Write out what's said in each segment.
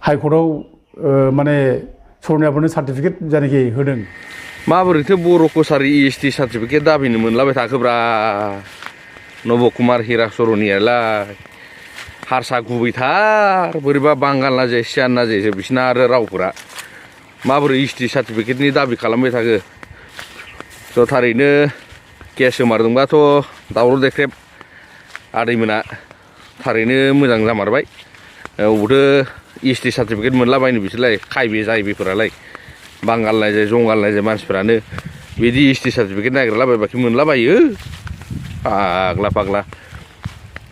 हाइकर्टआव माने सरनियाफोरनो सार्टिफिकेट जायनाखि होदों माबोरैथो बर' कसारि EST सार्टिफिकेट दाबिनो मोनलाबाय थाखोब्रा नब कुमार हिराचरनियालाय हारसा गुबैथार बोरैबा बांगाल ना जे सियान ना जे बिसिना आरो रावफोरा माबोरै EST सार्टिफिकेटनि दाबि खालामबाय थाखो स' थारैनो केस होमारदोंबाथ' दावराव देख्रेब आदैमोना थारैनो मोजां जामारबाय अबावथो EST सार्टिफिकेट मोनलाबायनो बिसोरलाय खायबे जायबेफोरालाय बांगाल नायजाय जंगाल नायजाय मानसिफ्रानो बिदि EST सार्टिफिकेट नागिरलाबायबाखि मोनलाबायो फाग्ला फाग्ला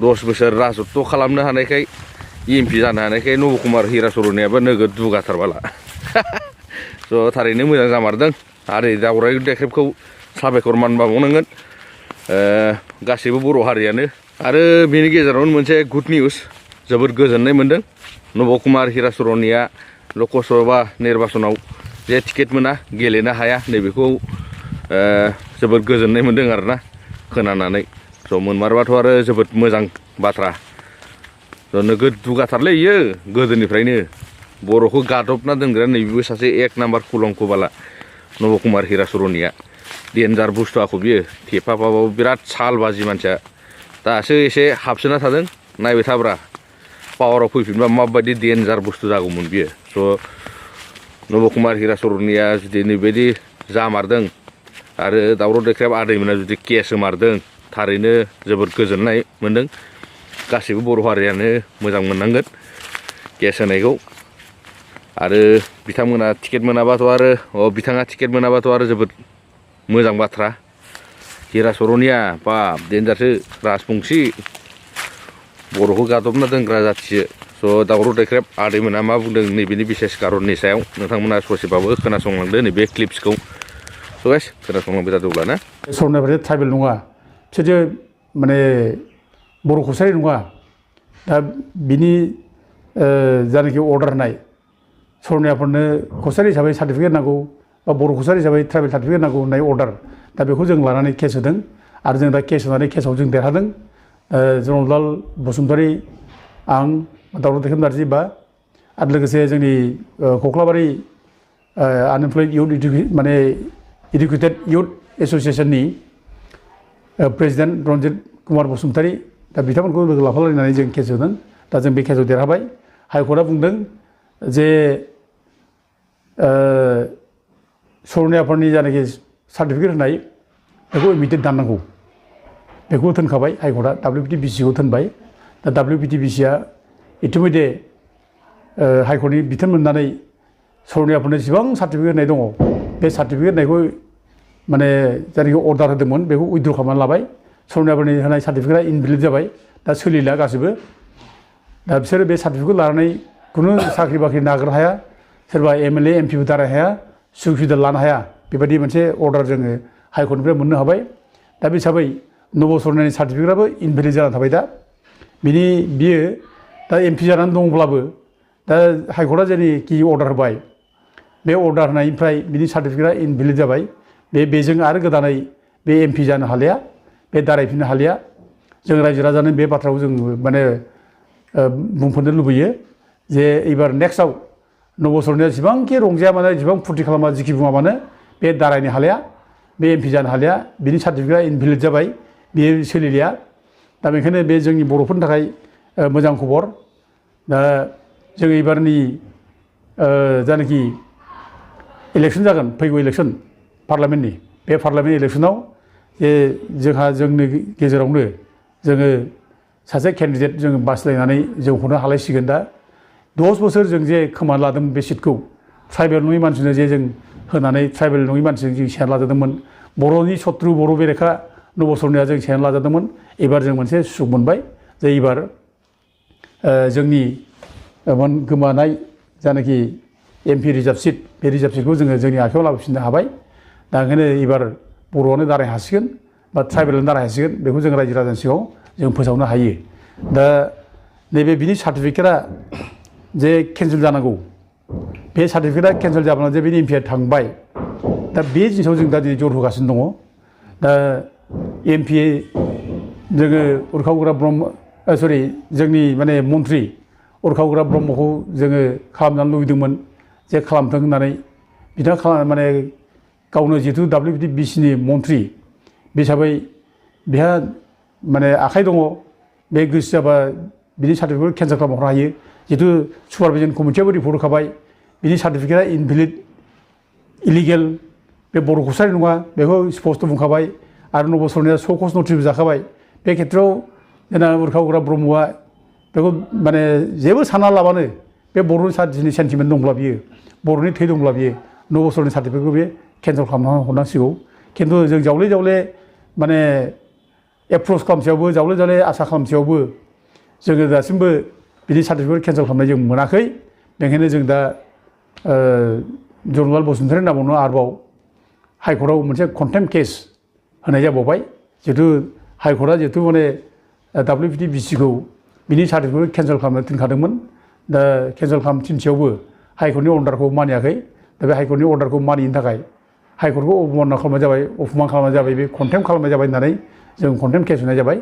10 बोसोर राजत्व खालामनो हानायखाय MP जानो हानायखाय नब कुमार हिराचरनियाबो नोगोद दुगाथारबाला स' थारैनो मोजां जामारदों आरो दावराव देख्रेबखौ साबायखर मान बावनांगोन गासैबो बर' हारियानो आरो बेनि गेजेरावनो मोनसे गुड निउस जोबोद गोजोननाय मोनदों नब कुमार हिराचरनिया लकसभा निर्बाचनाव जे टिकेट मोना गेलेनो हाया नैबेखौ जोबोद गोजोननाय मोनदों आरोना खोनानानै स' मोनमारबाथ' आरो जोबोद मोजां बाथ्रा स' नोगोद दुगाथारलै इयो गोदोनिफ्रायनो बर'खौ गादबना दोनग्रा नैबेबो सासे एक नाम्बार कुलंकबाला नब कुमार हिराचरनिया डेन्जार बुस्थु आखौ बियो थेफाफाबाबो बिराद सालबाजि मानसिया दासो एसे हाबसोना थादों नायबाय थाब्रा पावाराव फैफिनबा माबायदि डेन्जार बुस्थु जागौमोन बियो स' नब कुमार हिराचरनिया जुदि नैबायदि जामारदों आरो दावराव देख्रेब आदैमोना जुदि केस होमारदों थारैनो जोबोद गोजोननाय मोनदों गासैबो बर' हारियानो मोजां मोननांगोन केस होनायखौ आरो बिथांमोना टिकेट मोनाबाथ' आरो बिथाङा टिकेट मोनाबाथ' आरो जोबोद मोजां बाथ्रा हिराचरनिया बाब डेन्जारसो राजबंसि बर'खौ गादबना दोनग्रा जाथिसो स' दावराव देख्रेब आदैमोना मा बुंदों नैबेनि बिसेस कारननि सायाव नोंथांमोना ससेबाबो खोनासंलांदो नैबे क्लिप्सखौ स' गाइस खोनासंलांबाय थादोंब्ला ना सरनियाफोरा ट्राइबेल नङा बिसोरो माने बर' कसारि नङा दा बिनि जायनाखि अर्डार होनाय सरनियाफोरनो कसारि हिसाबै सार्टिफिकेट नांगौ बा बर' कसारि हिसाबै ट्राइबेल सार्टिफिकेट नांगौ होननाय अर्डार दा बेखौ जों लानानै केस होदों आरो जों दा केस होनानै केसाव जों देरहादों जनरलाल बसुमतारी आं दावराव देख्रेब नार्जि बा आरो लोगोसे जोंनि कख्लाबारि आनएमप्लयड इयुथ माने इडुकेटेड इयुथ एस'सियेसननि प्रेसिडेन्ट रन्जित कुमार बसुमतारी दा बिथांमोनखौ लोगो लाफालायनानै जों केस होदों दा जों बे केसाव देरहाबाय हाइकर्टआ बुंदों जे सरनियाफोरनि जायनाखि सार्टिफिकेट होनाय बेखौ इमिडियेट दाननांगौ बेखौ थोनखाबाय हाइकर्टआ WPTBCखौ थोनबाय दा WPTBCआ इतिमध्य हाइकर्टनि बिथोन मोननानै सरनियाफोरनो जेसेबां सार्टिफिकेट होनाय दङ बे सार्टिफिकेट होनायखौ माने जायनाखि अर्डार होदोंमोन बेखौ उइथड्र खालामनानै लाबाय सरनियाफोरनि होनाय सार्टिफिकेटआ इनभेलिड जाबाय दा सोलिला गासिबो दा बिसोरो बे सार्टिफिकेट लानानै खुनु साख्रि बाख्रि नागिरनो हाया सोरबा MLA MPबो दाराय हाया सुख सुबिदा लानो हाया बेबायदि मोनसे अर्डार जोङो हाइकर्टनिफ्राय मोननो हाबाय दा बे हिसाबै नब सरनियानि सार्टिफिकेटआबो इनभेलिड जानानै थाबाय दा बियो दा MP जानानै दंब्लाबो दा हाइकर्टआ जेनोखि अर्डार होबाय बे अर्डार होनायनिफ्राय बिनि सार्टिफिकेटआ इनभेलिड जाबाय बेजों आरो गोदानै बे MP जानो हालिया बे दारायफिननो हालिया जों रायजो राजानो बे बाथ्राखौ जों माने बुंफोरनो लुबैयो जे एबार नेक्स्टआव नब सरनिया जेसेबांखि रंजाया मानो जेसेबां फुरथि खालामा जिखि बुङा मानो बे दारायनो हालिया बे MP जानो हालिया बिनि सार्टिफिकेटआ इनभेलिड जाबाय बेयो सोलिलिया दा बेखायनो बे जोंनि बर'फोरनि थाखाय मोजां खबर दा जों एबारनि जायनाखि इलेक्सन जागोन फैगौ इलेक्सन पार्लामेन्टनि बे पार्लामेन्ट इलेक्सनाव जे जोंहा जोंनि गेजेरावनो जोङो सासे केन्डिडेट जों बासिलायनानै जों हरनो हालायसिगोन दा 10 बोसोर जों जे खोमाना लादोंमोन बे सिटखौ ट्राइबेल नङि मानसिनो जे जों होनानै ट्राइबेल नङि मानसिजों जों सेना लाजादोंमोन बर'नि सत्रु बर' बेरेखा नब सरनिया जों सेना लाजादोंमोन एबार जों मोनसे सुख मोनबाय जे एबार जोंनि गोमानाय जायनाखि MP रिजार्भ सिट बे रिजार्भ सिटखौ जोङो जोंनि आखायाव लाबोफिननो हाबाय दा ओंखायनो एबार बर'आनो दाराय हासिगोन बा ट्राइबेलानो दाराय हासिगोन बेखौ जों रायजो राजानि सिगाङाव जों फोसावनो हायो दा नैबे बिनि सार्टिफिकेटआ जे केन्सेल जानांगौ बे सार्टिफिकेटआ केन्सेल जाब्ला जे बिनि MP थांबाय दा बे जिनिसाव जों दा दिनै जर होगासिनो दङ दा MP जोङो उरखाव गोरा ब्रह्म जोंनि माने मन्थ्रि उरखावग्रा ब्रह्मखौ जोङो खालामजानो लुबैदोंमोन जे खालामथों होननानै बिथाङा माने गावनो जिहेतु WBTBCनि मन्थ्रि बे हिसाबै बेहा माने आखाइ दङ बे गोसो जाबा बिनि सार्टिफिकेटखौ केन्सेल खालामनो हायो जिहेतु सुपारभिजन कमिटियाबो रिपर्ट होखाबाय बिनि सार्टिफिकेटआ इनभेलिड इलिगेल बे बर' कसारि नङा बेखौ स्पष्ट बुंखाबाय आरो नब सरनाया स' कस नटिसबो जाखाबाय बे खेत्रआव जोंना उरखावग्रा ब्रह्मआ बेखौ माने जेबो सानना लाबानो बे बर'नि सेन्टिमेन्ट दंब्ला बियो बर'नि थै दंब्ला बियो नब सरनि सार्टिफिकेटखौ बे केन्सेल खालामना हरनांसिगौ खिन्थु जों जावले जावले माने एप्रच खालामसेयावबो जावले जावले आसा खालामसेयावबो जोङो दासिमबो बिनि सार्टिफिकेट केन्सेल खालामनाय जों मोनाखै बेनिखायनो जों दा जरनालाल बसुमतारी नामावनो आरोबाव हाइकर्टआव मोनसे कन्टेम्प्ट केस होनाय जाबावबाय जिहेतु हाइकर्टआ जिहेतु माने WBTBCखौ बिनि सार्टिफिकेट केन्सेल खालामनो थिनखादोंमोन दा केन्सेल खालामनो थिनसेयावबो हाइकर्टनि अर्डारखौ मानियाखै दा बे हाइकर्टनि अर्डारखौ मानियैनि थाखाय हाइकर्टखौ अबमान खालामनाय जाबाय बे कन्टेम्प्ट खालामनाय जाबाय होननानै जों कन्टेम्प्ट केस होनाय जाबाय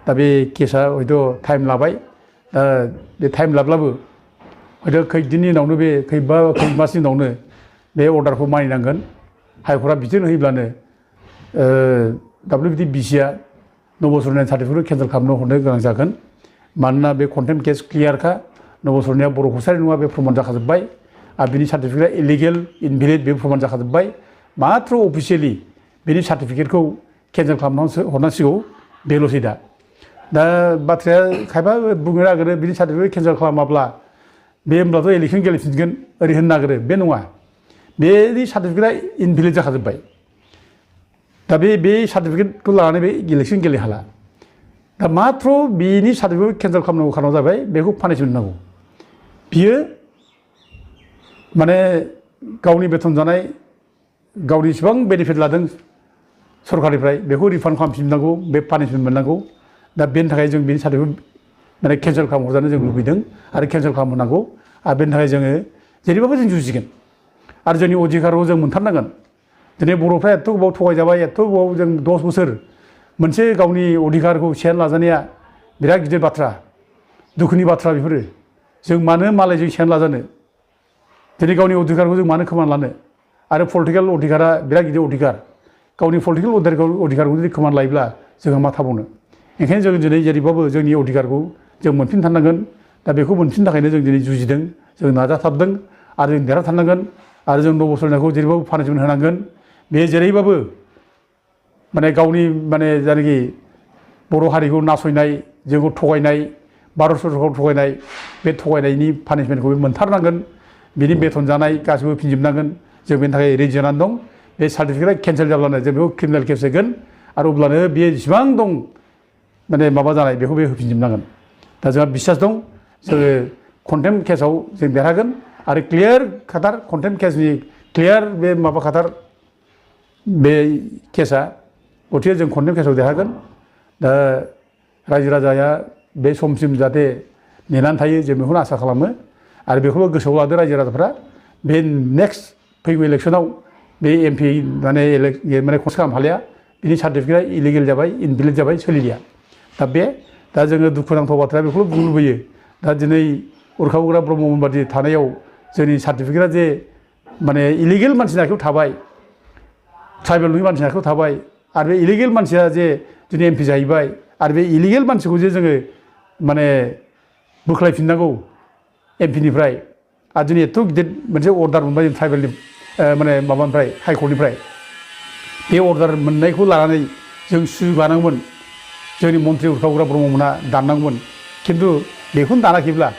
दा बे केसा हयथ' टाइम लाबाय दा बे टाइम लाब्लाबो हयथ' खैदिननि उनावनो बे खै मासनि उनावनो बे अर्डारखौ मानिनांगोन हाइकर्टआ बिथोन होयोब्लानो WBTBCआ नब सरनाया सार्टिफिकेटखौ केन्सेल खालामनो हरनो गोनां जागोन मानोना बे कन्टेम्प्ट केस क्लियारखा नब सरनाया बर' कसारि नङा बे प्रमान जाखाजोब्बाय आरो बिनि सार्टिफिकेटआ इलिगेल इनभेलिड बे प्रमान जाखाजोब्बाय माथ्र अफिसियेलि बिनि सार्टिफिकेटखौ केन्सेल खालामना हरनांसिगौ बेल'सै दा बाथ्राया खायफा बुंनो नागिरो बिनि सार्टिफिकेट केन्सेल खालामाब्ला बे होमब्लाथ' इलेक्सन गेलेफिनगोन ओरै होननो नागिरो बे नङा बेनि सार्टिफिकेटआ इनभेलिड जाखाजोब्बाय दा बे सार्टिफिकेटखौ लानानै बे इलेक्सन गेलेनो हाला दा माथ्र बिनि सार्टिफिकेट केन्सेल खालामनांगौ खारनाव जाबाय बेखौ पानिशमेन्ट नांगौ बियो माने गावनि बेथन जानाय गावनि इसेबां बेनिफिट लादों सरकारनिफ्राय बेखौ रिफान्ड खालामफिननांगौ बे पानिशमेन्ट मोननांगौ दा बेनि थाखाय जों बेनि सार्टिफिकेट माने केन्सेल खालामहरजानो जों लुबैदों आरो केन्सेल खालामहोनांगौ आरो बेनि थाखाय जोङो जेरैबाबो जों जुजिगोन आरो जोंनि अधिकारखौ जों मोनथारनांगोन दिनै बर'फ्रा एथ' गोबाव थगायजाबाय एथ' गोबाव जों 10 बोसोर मोनसे गावनि अधिकारखौ सेयार लाजानाया बिराद गिदिर बाथ्रा दुखुनि बाथ्रा बेफोरो जों मानो मालायजों सेयार लाजानो दिनै गावनि अधिकारखौ जों मानो खोमाना लानो आरो पलिटिकेल अधिकारा बिराद गिदिर अधिकार गावनि पलिटिकेल अधिकारखौ जुदि खोमाना लायोब्ला जोंहा मा थाबावनो ओंखायनो जों दिनै जेरैबाबो जोंनि अधिकारखौ जों मोनफिनथारनांगोन दा बेखौ मोनफिननो थाखायनो जों दिनै जुजिदों जों नाजाथाबदों आरो जों देरहाथारनांगोन आरो जों नब सरनायखौ जेरैबाबो पानिशमेन्ट होनांगोन बे जेरैबाबो माने गावनि माने जायनाखि बर' हारिखौ नासयनाय जोंखौ थगायनाय भारत सरकारखौ थगायनाय बे थगायनायनि पानिशमेन्टखौ मोनथारनांगोन बिनि बेथन जानाय गासिबो फिनजोबनांगोन जों बेनि थाखाय रेडि जानानै दं बे सार्टिफिकेटआ केन्सेल जाब्लानो जों बेखौ क्रिमिनेल केस होगोन आरो अब्लानो बेयो जेसेबां दं माने माबा जानाय बेखौ बे होफिनजोबनांगोन दा जोंहा बिसास दं जोङो कन्टेम्प्ट केसाव जों देरहागोन आरो क्लियार खाथार कन्टेम्प्ट केसनि क्लियार बे माबा खाथार बे केसा गथिखे जों कन्टेम्प्ट केसाव देरहागोन दा रायजो राजाया बे समसिम जाहाथे नेनानै थायो जों बेखौनो आसा खालामो आरो बेखौबो गोसोआव लादो रायजो राजाफ्रा बे नेक्स्ट फैगौ इलेक्सनाव बे MP माने खर्स खालामनो हालिया बिनि सार्टिफिकेटआ इलिगेल जाबाय इनभेलिड जाबाय सोलिलिया दा जोङो दुखुनांथाव बाथ्राया बेखौल' बुंनो लुबैयो दा दिनै उरखावग्रा ब्रह्ममोन बादि थानायाव जोंनि सार्टिफिकेटआ जे माने इलिगेल मानसिनि आखायाव थाबाय ट्राइबेल नङि मानसिनि आखायाव थाबाय आरो बे इलिगेल मानसिया जे दिनै MP जाहैबाय आरो बे इलिगेल मानसिखौ जे जोङो माने बोख्लायफिननांगौ MP निफ्राय आरो दिनै एथ' गिदिर मोनसे अर्डार मोनबाय जों ट्राइबेलनि माने माबानिफ्राय हाइकर्टनिफ्राय बे अर्डार मोननायखौ लानानै जों सुजुगानांगौमोन जोंनि मन्थ्रि उरखावग्रा ब्रह्ममोना दाननांगौमोन खिन्थु बेखौनो दानाखैब्ला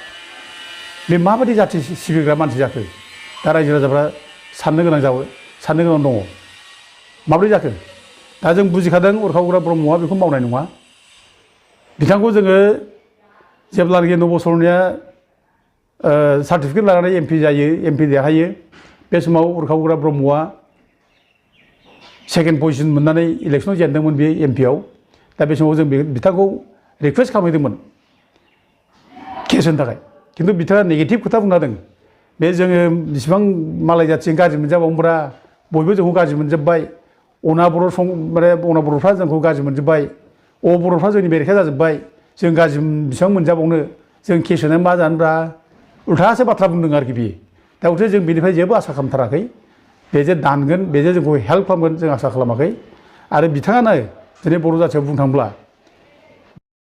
बे माबायदि जाथि सिबिग्रा मानसि जाखो दा रायजो राजाफ्रा साननो गोनां दङ माब्रै जाखो दा जों बुजिखादों उरखावग्रा ब्रह्मआ बेखौ मावनाय नङा बिथांखौ जोङो जेब्लानाखि नब सरनाया सार्टिफिकेट लानानै MP देरहायो बे समाव उरखावग्रा ब्रह्मआ सेकेन्ड पजिसन मोननानै इलेक्सनाव जेनदोंमोन बे MP दा बे समाव जों बिथांखौ रिकुवेस्ट खालामहैदोंमोन केस होनो थाखाय खिन्थु बिथाङा नेगेटिभ खोथा बुंना होदों बे जोङो बिसिबां मालाय जाथिजों गाज्रि मोनजाबावोब्रा बयबो जोंखौ गाज्रि मोनजोब्बाय अना बर'फ्रा जोंखौ गाज्रि मोनजोब्बाय बर'फ्रा जोंनि बेरेखा जाजोब्बाय जों गाज्रि बिसिबां मोनजाबावनो जों केस होनानै मा जानोब्रा उल्थासो बाथ्रा बुंदों आरोखि बियो दा गथे जों बेनिफ्राय जेबो आसा खालामथाराखै बे जे दानगोन बे जे जोंखौ हेल्प खालामगोन जों आसा खालामाखै आरो बिथाङानो दिनै बर' जाथियाव बुंनो थांब्ला